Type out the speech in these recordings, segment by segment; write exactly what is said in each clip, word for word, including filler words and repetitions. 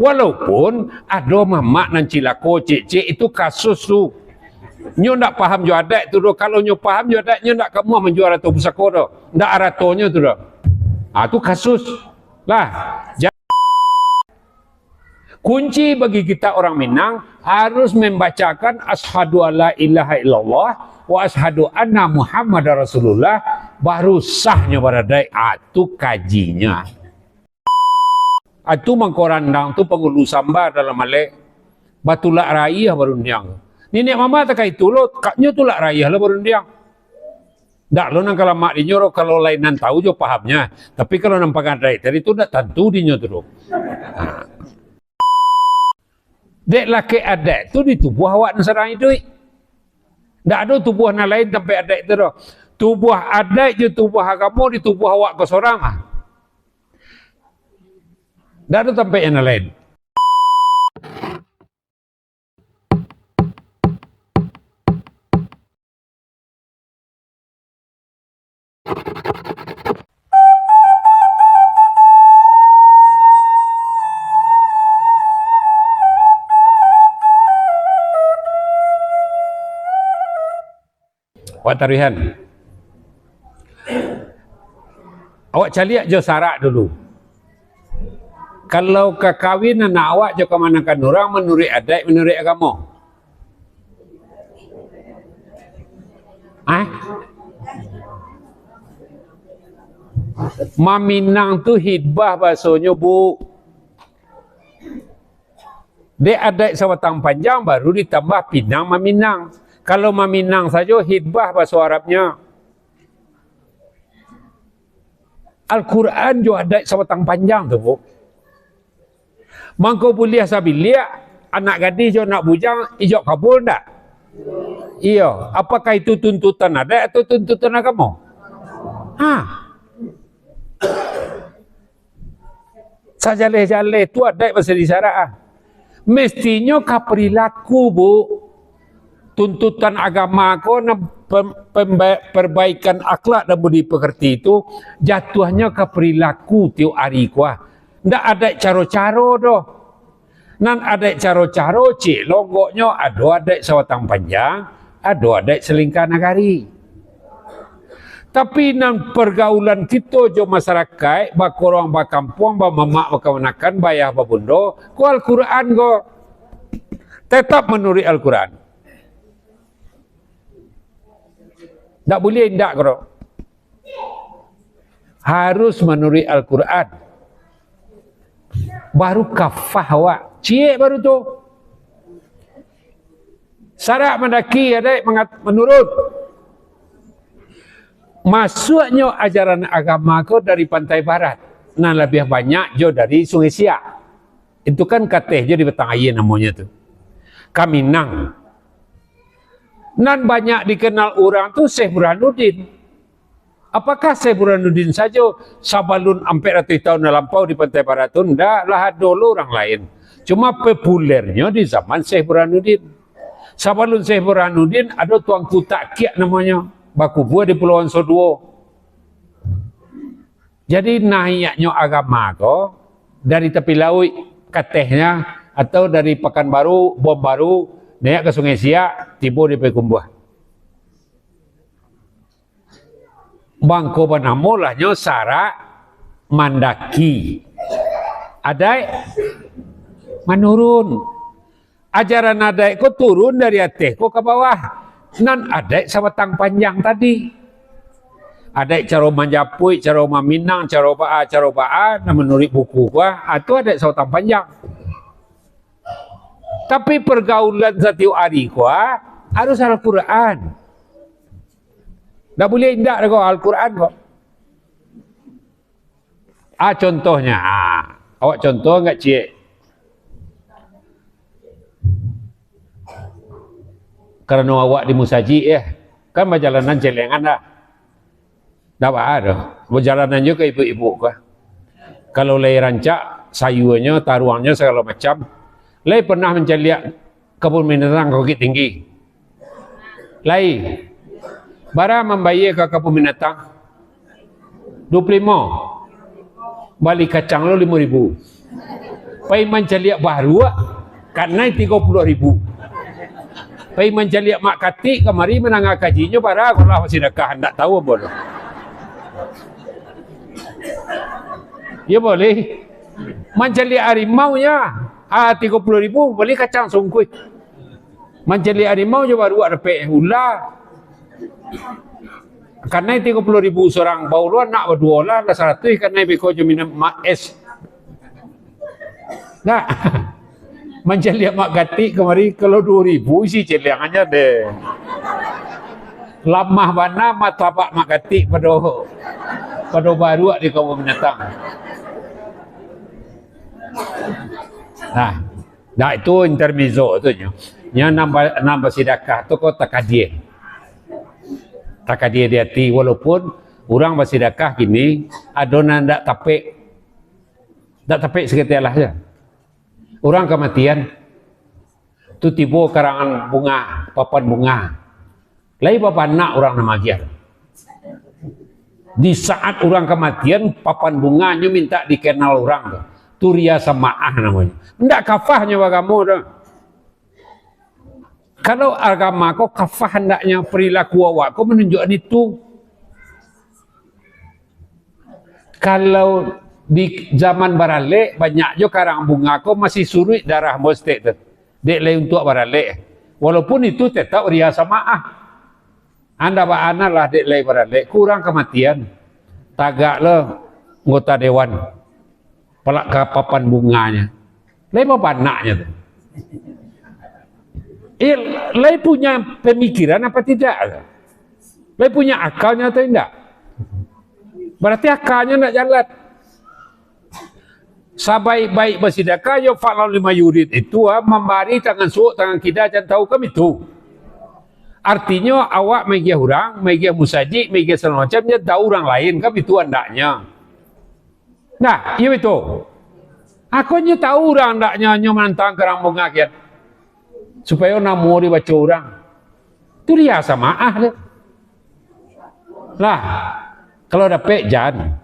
Walaupun ado mamak nan cilako, cek-cek, itu kasus tu. Nyo ndak paham jo adaik tu doh. Kalau nyo paham jo adaik, nyo ndak ka amuah manjua arato pusako doh. Ndak aratonyo tu doh. Ah, tu kasus. Lah, ja-, kunci bagi kita orang Minang harus membacakan asyhadu alla ilaha illallah wa asyhadu anna Muhammadar Rasulullah, baru sahnyo baradaik. Ah, tu kajinyo. Ah, tu mangko randang tu pangulu samba dalam alek, batulak raiah barundiang. Niniak mamak takai tu lo, ka-, nyo tulak raiah lo barundiang. Ndak lo nan ka lamak dinyo lo, kalau lain nan tahu jo pahamnyo. Tapi kalau nan pangadaik tadi tu ndak tantu dinyo tu lo. Ha. Dek lakek adaik tu di tubuah awak nan sadang iduik. Ndak ado tubuah nan lain tampek adaik tu doh. Tubuah adaik jo tubuah agamo di tubuah awak ko sorang ah. Ndak ado tampek yang lain. Awak taruihan. Awak caliak jo sarak dulu. Kalau ka kawin anak awak jo kamanakan urang manuruik adaik, manuruik agamo? Hah? Maminang tu hitbah basonyo, Bu. Dek adaik sabatang panjang, baru ditambah pinang maminang. Kalau maminang sajo, hitbah baso Arabnyo. Al-Quran jo adaik sabatang panjang tu, Bu. Mangko buliah sabiliak, anak gadih jo anak bujang ijok kabul ndak? Iyo. Apakah itu tuntutan adaik atau tuntutan agamo? Ha. Sajaleh-jaleh tu adaik masa disarak ah. Mestinyo ka perilaku, Bu. Tuntutan agama ko nan pem-, pemba-, perbaikan akhlak dan budi pekerti tu jatuahnyo ka perilaku tiok ari ko ah. Ndak adaik caro-caro doh. Nan adaik caro-caro, cek lo goknyo, ado adaik sabatang panjang, ado adaik salingka nagari. Tapi nan pergaulan kito jo masarakaik, bakorong bakampuang, bamamak bakamanakan, baayah babundo, ko Al-Quran ko. Tetap manuruik Al-Quran. Ndak buliah indak ko. Harus manuruik Al-Quran. Baru kafah awak. Ciek baru tu. Sarak mandaki, adaik mangat-, manurun. Masuaknyo ajaran agama ko dari Pantai Barat, nan labiah banyak jo dari Sungai Siak. Itu kan kateh jo di batang aia namonyo tu. Ka Minang. Nan banyak dikenal urang tu Syekh Burhanuddin. Apakah Syekh Burhanuddin sajo sabalun ampek ratuih taun nan lampau di Pantai Barat tu? Ndak, lah ado lo urang lain. Cuma populernyo di zaman Syekh Burhanuddin. Sabalun Syekh Burhanuddin, ado Tuanku Takkiak namonyo, bakubua di Pulau Wangso Duo. Jadi, naiaknyo agama ko dari tapi lauik katehnyo, atau dari Pakanbaru, Bom Baru, naiak ka Sungai Siak, tibo di Payakumbuah. Mangko banamo lahnyo sarak mandaki. Adaik manurun. Ajaran adaik ko turun dari ateh ko ka bawah. Nan adaik sabatang panjang tadi. Adaik caro manjapuik, caro maminang, caro baa, caro baa, nan manuruik buku ko, ah, tu adaik sabatang panjang. Tapi pergaulan satiok ari ko, ah, harus Al-Quran. Ndak buliah indak ko Al-Quran ko. Ah, contohnya, ah, awak contoh agak ciek. Karano awak di musajik, eh, kan bajalanan celengan dah. Ndak baa doh. Bajalanan jo ka ibu-ibu ko. Kalau lai rancak, sayuanyo, taruangnyo, sagalo macam. Lai pernah mancaliak kabun binatang ka Bukittinggi? Lai. Bara mambayia ka kabun binatang? Duo puluah limo. Bali kacang lo limo ribu. Pai mancaliak baruak, kanai tigo puluah ribu. Pai mancaliak Mak Katik kamari mandanga kajinyo, bara ko lah basidakah, ndak tahu ambo tu. Yo boleh. Mancaliak harimau nyo, ah, tigo puluah ribu, bali kacang sungkuih. Mancaliak harimau jo baruak dapek ula. Kanai tigo puluah ribu surang, baulu anak baduo lah, lah saratuih kanai beko jo minum ma-, es. Nah, mancaliak Mak Katik kamari, kalau duo ribu isi celiang aja deh. Lamah bana martabak Mak Katik pado, pado baruak di kabun binatang. Nah, nah, itu intermezzo tu nyo. Nyo nan ba-, nan basidakah tu ko takadia. Takadia di ati, walaupun urang basidakah kini, ado nan ndak tapek. Ndak tapek saketek lah se. Urang kamatian, tu tibo karangan bunga, papan bunga. Lai bapanak urang nan magiah. Di saat urang kamatian, papan bunganyo mintak dikenal urang tu. Tu riya samaah namonyo. Ndak kafahnyo baagamo tu. Kalau agama ko kafah, handaknyo perilaku awak ko manunjuakkan itu. Kalau di zaman baralek, banyak jo karang bunga ko masih suruik darah mostek tu. Dek lai untuak baralek. Walaupun itu tetap riya samaah. Anda baanak lah dek lai baralek, kurang kamatian. Tagak lo anggota dewan. Palak ka papan bunganyo. Lai bapanaknyo tu. Eh, lai punya pemikiran apa tidak? Lai punya akalnyo atau indak? Berarti akalnyo ndak jalan. Sabaik-baik basidakah, yo fa'lan lima yurid itu, ah, mambari tangan suok, tangan kida, jan tahu kan itu. Artinyo, awak magiah urang, magiah musajik, magiah sagalo macam, jan tahu urang lain, kan itu andaknyo. Nah, iyo itu. Akonyo tahu urang andaknyo, nyo manantang karang bunga kian. Supayo namo dibaco urang. Tu riya samaah tu. Lah, kalau dapek jan.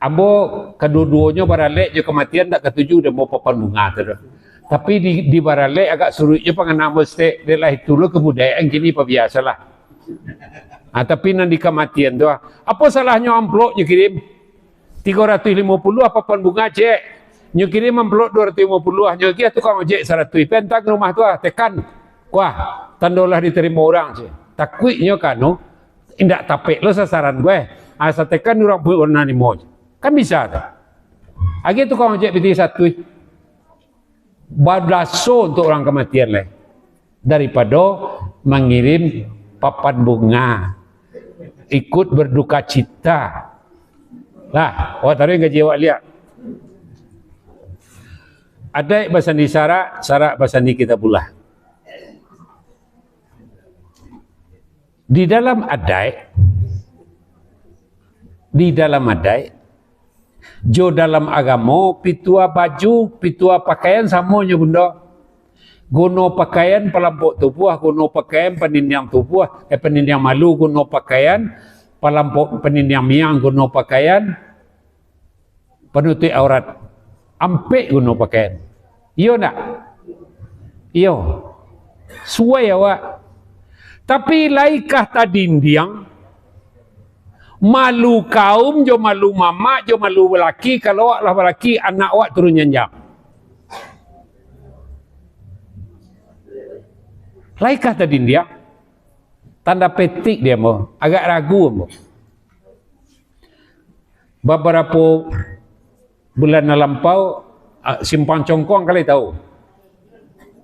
Ambo kaduo-duonyo baralek jo kamatian, ndak katuju dek ambo papan bunga tu doh. Tapi di, di baralek agak suruik jo pangana ambo saketek, dek lah itu lo kabudayaan kini, pabiasolah. Ah, tapi nan di kamatian tu, ah, apo salahnyo amplop nyo kirim? Tigo ratuih limo puluah papan bunga, cek. Nyo kirim amplop duo ratuih limo puluah, nyo agiah tukang ojek saratuih, pai antang ka rumah tu, ah, tekan. Kuah, tando lah ditarimo urang, cek. Takuiknyo kanu, indak tapek lo sasaran gue. Asa tekan urang pun warna limo je. Kan bisa tu. Agiah tukang ojek pitih satuih. Badaso untuk urang kamatian lai. Daripado mangirim papan bunga. Ikut berduka cita. Lah, awak taruih gaji awak liak. Adaik basandi syarak, syarak basandi kitabullah. Di dalam adaik, di dalam adaik, jo dalam agamo, pituah baju, pituah pakaian samo nyo, Bundo. Guno pakaian palampok tubuah, guno pakaian panindiang tubuah, eh, panindiang malu, guno pakaian palampok, panindiang miang, guno pakaian panutuik aurat. Ampek guno pakaian. Iyo ndak? Iyo. Suai awak. Tapi laikah tadindiang, malu kaum jo malu mamak jo malu balaki, kalau awak lah balaki, anak awak turun janjang. Laikah tadindiang. Tanda petik di ambo. Agak ragu ambo. Babarapo bulan nan lampau, ah, Simpang Congkuang kali tahu.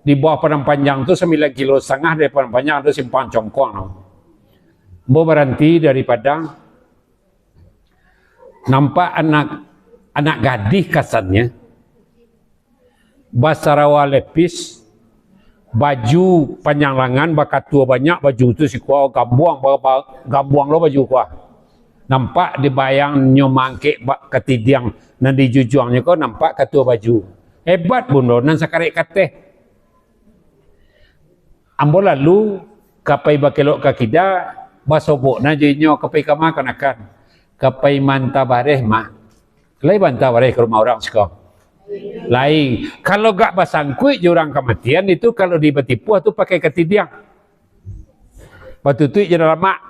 Di bawah Padang Panjang tu, sambilan kilo satangah dari Padang Panjang tu Simpang Congkuang. Ambo baranti dari Padang, nampak anak, anak gadih kasannyo. Basarawa lepis, baju panjang langan, bakatua banyak, baju tu sikua gambuang, ba-, ba-, gambuang lo baju kuah. Nampak dibayangnyo mangkek ba-, katidiang nan dijujuangnyo ko, nampak katua baju. Hebat, Bundo, nan sakarek kateh. Ambo lalu ka pai bakelok ka kida, basobok nah jo inyo ka pai kama kanakan. Ka pai manta bareh mah. Lai banta bareh ka rumah urang siko? Lai. Kalau gak basangkuik jo urang kamatian itu, kalau di Batipuah tu pakai katidiang. Batutuik jo lamak.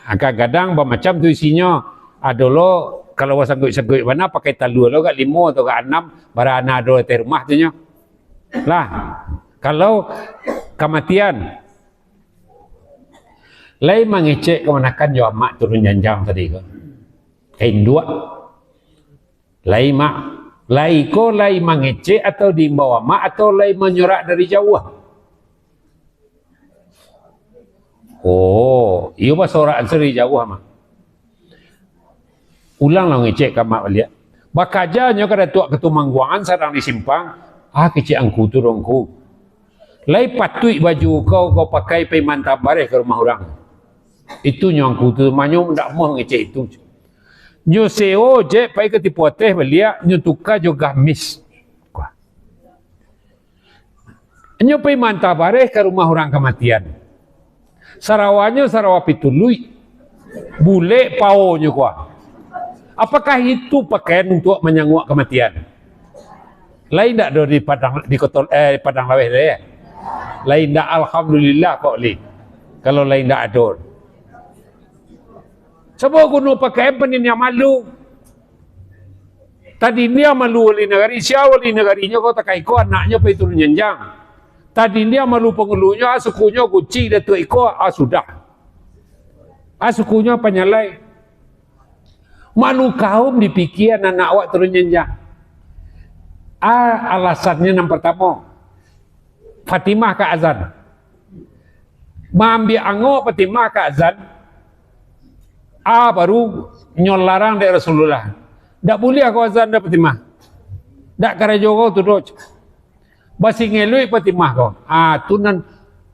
Kadang-kadang bamacam tu isinyo. Ado lo, kalau basangkuik-sangkuik bana, pakai talua lo gak limo atau gak anam, bara nan ado ateh rumah tu nyo. Lah, kalau kamatian, lai mangecek kamanakan jo amak turun janjang tadi ko. Ka induak. Lai mak, lai ko lai mangecek atau diimbau amak atau lai manyorak dari jauah? Oh, iyo basorak dari jauah, mak. Ulanglah ngecek ka mak baliak. Bakajanyo ka Datuak Katumangguangan sadang di simpang, ah, kecek angku tu doh, angku. Lai patuik baju kau, kau pakai pai manta bareh ka rumah urang. Itu nyo angku tu, manyo ndak amuah ngecek itu. Nyo sewo ojek pai ka Tipo Ateh baliak, nyo tuka jo gamis. Wah. Nyo pai manta bareh ka rumah urang kamatian. Sarawanyo sarawa pituluik. Bulek paonyo kuah. Apakah itu pakaian untuak manyanguak kamatian? Lai ndak do di Padang, di Koto, eh, Padang Laweh tu, eh? Lai ndak, alhamdulillah kok, Li. Kalau lai ndak ado. Sabab guno pakaian pandirian malu. Tadindiang malu wali nagari, sia wali nagarinyo ko takai ko anaknyo pai turun janjang. Tadindiang malu pangulunyo, ah, sukunyo guci datuak iko, ah, sudah. Ah, sukunyo panyalai. Malu kaum dipikia anak awak turun janjang. Ah, alasannyo nan partamo, Fatimah ka azan. Maambiak angok Fatimah ka azan, ah, baru nyo larang dek Rasulullah. Dak buliah ko azan dah, Fatimah. Dak karajo ko tu doh. Basingeluik Fatimah ko. Ah, tu nan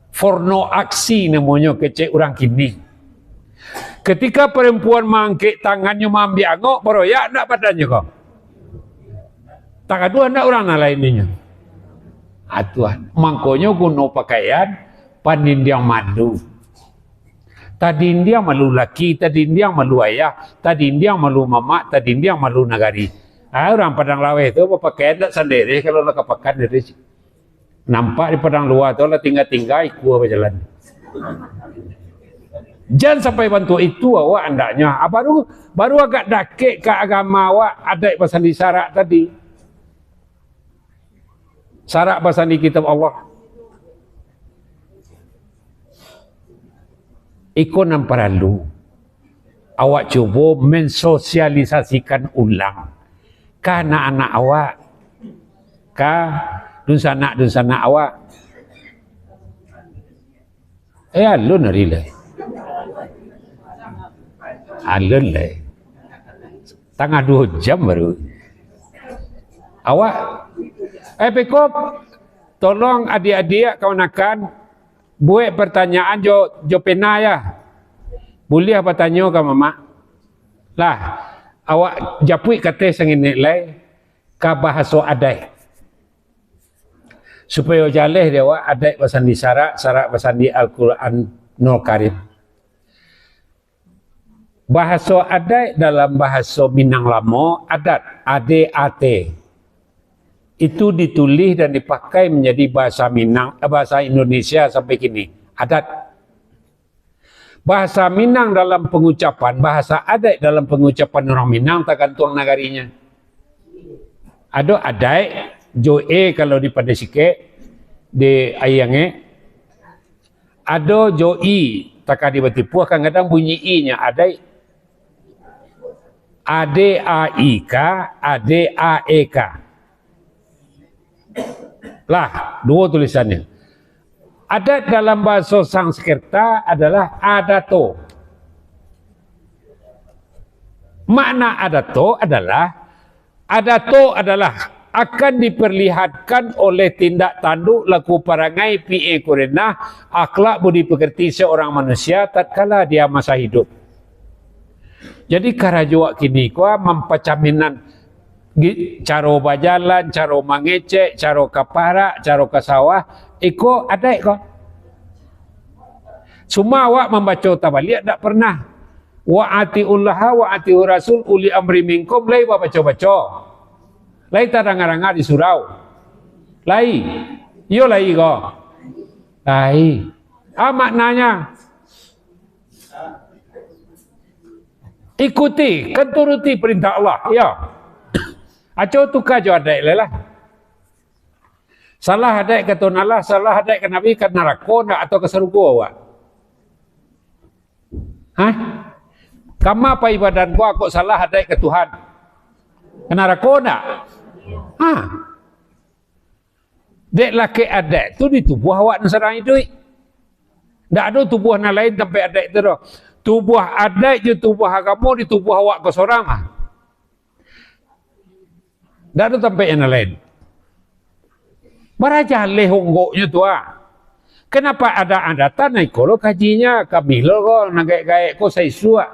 porno aksi namonyo kecek urang kini. Ketika perempuan maangkek tangannyo maambiak angok, baroyak ndak badannyo ko? Tagaduah ndak urang nan lain ninyo? Ah, Tuhan. Mangkonyo guno pakaian pandirian malu. Tadindiang malu laki, tadindiang malu ayah, tadindiang malu mamak, tadindiang malu nagari. Ah, urang Padang Laweh tu bapakaian dak sandereh kalau lah ka pakan dari. Nampak di Padang Laweh tu lah tingga-tingga ikua bajalan. Jan sampai bantuak itu awak andaknyo. Ah, baru, baru agak dakek ka agama awak, adaik basandi sarak tadi. Sarak basandi Kitab Allah. Iko nan paralu awak cubo mensosialisasikan ulang ka anak-anak awak, ka dunsanak-dunsanak awak. Eh, alun ari lai. Alun lai. Tangah duo jam baru. Awak, eh, Pekop, tolong adiak-adiak kamanakan, buek partanyaan jo, jo pena ya. Buliah batanyo ka mamak. Lah, awak japuik ka ateh sanginek lai, ka bahaso adaik. Supayo jaleh di awak adaik basandi sarak, sarak basandi Al-Quranul Karim. Bahaso adaik dalam bahaso Minang lamo, adat, A D A T. Itu ditulih dan dipakai manjadi bahasa Minang, eh, bahasa Indonesia sampai kini. Adat. Bahasa Minang dalam pangucapan, bahasa adaik dalam pangucapan urang Minang tagantuang nagarinyo. Ado adaik, jo e kalau di Padang Sikek, di Ayie Angek. Ado jo i, taka di Batipuah, kadang-kadang bunyi i nyo adaik. A D A I K, A D A E K. Lah, duo tulisannyo. Adat dalam bahaso Sanskerta adalah adato. Makna adato adalah, adato adalah akan diperlihatkan oleh tindak tanduk, laku parangai, pi'ie kurenah, akhlak budi pekerti seorang manusia tatkala dia masa hidup. Jadi, karajo awak kini ko mampacaminan gi-, caro bajalan, caro mangecek, caro ka parak, caro ka sawah, iko adaik ko. Cuma awak mambaco tabaliak dak pernah. Wa atiullaha wa atiur rasul uli amri minkum, lai babaco-baco. Lai tadanga-danga di surau. Lai. Iyo lai ko. Lai. Ah, maknanya, ikuti, kan turuti perintah Allah. Iyo. Aco tuka jo adaik lai lah. Salah adaik ka Tuhan Allah, salah adaik ka Nabi, ka narako ndak atau ka sarugo awak? Hah? Kama pai badan ko, kok salah adaik ka Tuhan? Ka narako ndak? Hah? Dek lakek adaik tu di tubuah awak nan sadang iduik. Ndak ado tubuah nan lain tampek adaik tu doh. Tubuah adaik jo tubuah agamo di tubuah awak ko sorang ah. Ndak ado tampek yang lain. Baraja leh onggoknyo tu ah. Kenapa ada adatan iko lo kajinyo, kami lo ko, nan gaek-gaek ko saisuak.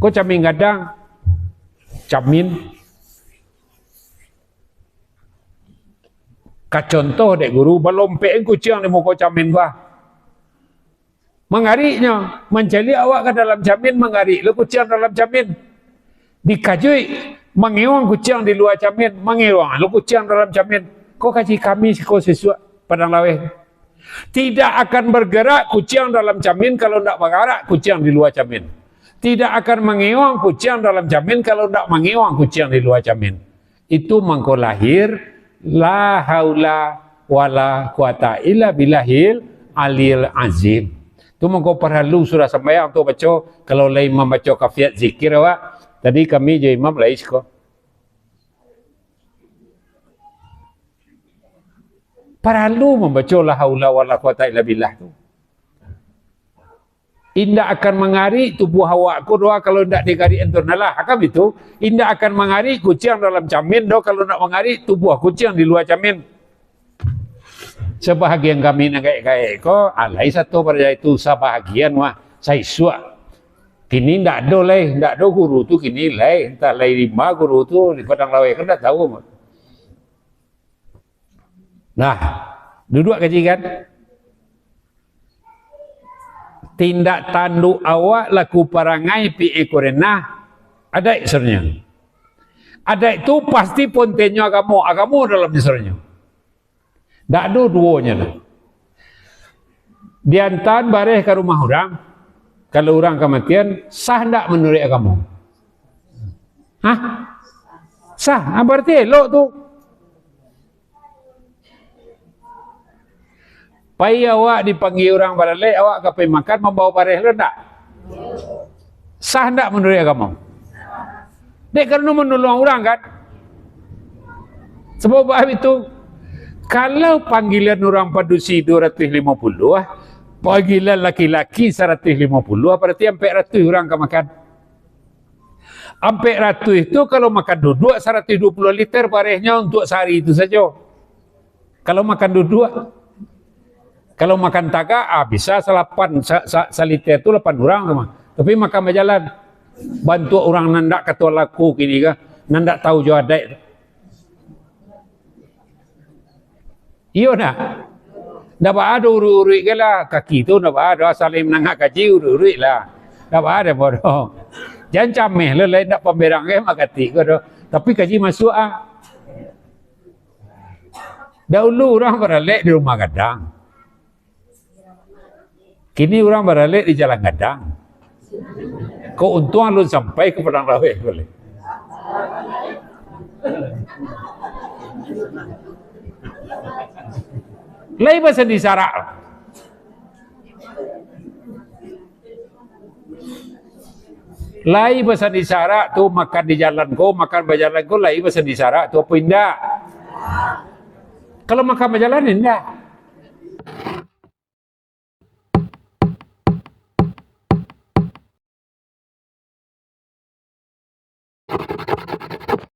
Ko camin gadang, camin. Ka contoh dek guru, balompek kuciang di muko camin ko ah. Mangariknyo, mancaliak awak ka dalam camin, mangarik lo kuciang dalam camin. Dikajuik, mangeong kuciang di lua camin, mangeong lo kuciang dalam camin. Ko kaji kami siko sisuak Padang Laweh. Tidak akan bergerak kuciang dalam camin kalau ndak bagarak kuciang di lua camin. Tidak akan mangeong kuciang dalam camin kalau ndak mangeong kuciang di lua camin. Itu mangko lahir, la haula wala quwata illa billahil aliyil azim. Tu mangko paralu surah sambayang tu baco, kalau lai mambaco kafiat zikir awak. Tadi kami jo imam lai siko. Paralu mambaco la haula wala quwata illa billah tu. Indak akan mangarik tubuah awak ko doh, kalau indak digarik antuan lah. Kan bitu? Indak akan mangarik kuciang dalam camin doh, kalau indak mangarik tubuah kuciang di lua camin. Sabahagian kami nan gaek-gaek ko, alai sato baraja itu sabahagian wah, saisuak. Kini ndak ado lai, ndak ado guru tu kini lai, antah lai lima guru tu di Padang Laweh kan ndak tahu. Nah, duduak kaji kan? Tindak tanduk awak laku parangai pi iko renah, adaik sabananyo. Adaik tu pasti pontennyo agamo, agamo dalam sabananyo. Ndak ado duonyo tu. Diantaan bareh ka rumah urang, kalau urang kamatian, sah ndak manuruik agamo? Hah? Sah. Ah, bararti elok tu. Pai awak dipanggia urang baralek, awak ka pai makan, mambawa bareh lo ndak? Sah ndak manuruik agamo? Dek karano manolong urang kan? Sabab baa itu, kalau panggilan urang padusi dua ratuih limo puluah, panggilan laki-laki saratuih limo puluah, bararti ampek ratuih urang ka makan. Ampek ratuih tu kalau makan duduak, saratuih duo puluah liter barehnyo untuak sahari tu sajo. Kalau makan duduak, kalau makan tagak, ah, bisa salapan, sa-, sa-, saliter tu lapan urang tu mah. Tapi makan bajalan. Bantuak urang nan ndak kato laku kini ka, nan ndak tahu jo adaik. Iyo ndak? Ndak baa doh uruik-uruik ge lah. Kaki tu ndak baa doh, asal manangah kaji uruik-uruik lah. Ndak baa doh bodoh. Jan cameh lo lai, ndak pamberang ge makatik ko doh. Tapi kaji masuak ah. Dahulu urang baralek di rumah gadang. Kini urang baralek di jalan gadang. Kok untuang alun sampai ka Padang Laweh ko lai. Lai basandi sarak. Lai basandi sarak tu, makan di jalan ko, makan bajalan ko, lai basandi sarak tu apo indak? Kalau makan bajalan, indak.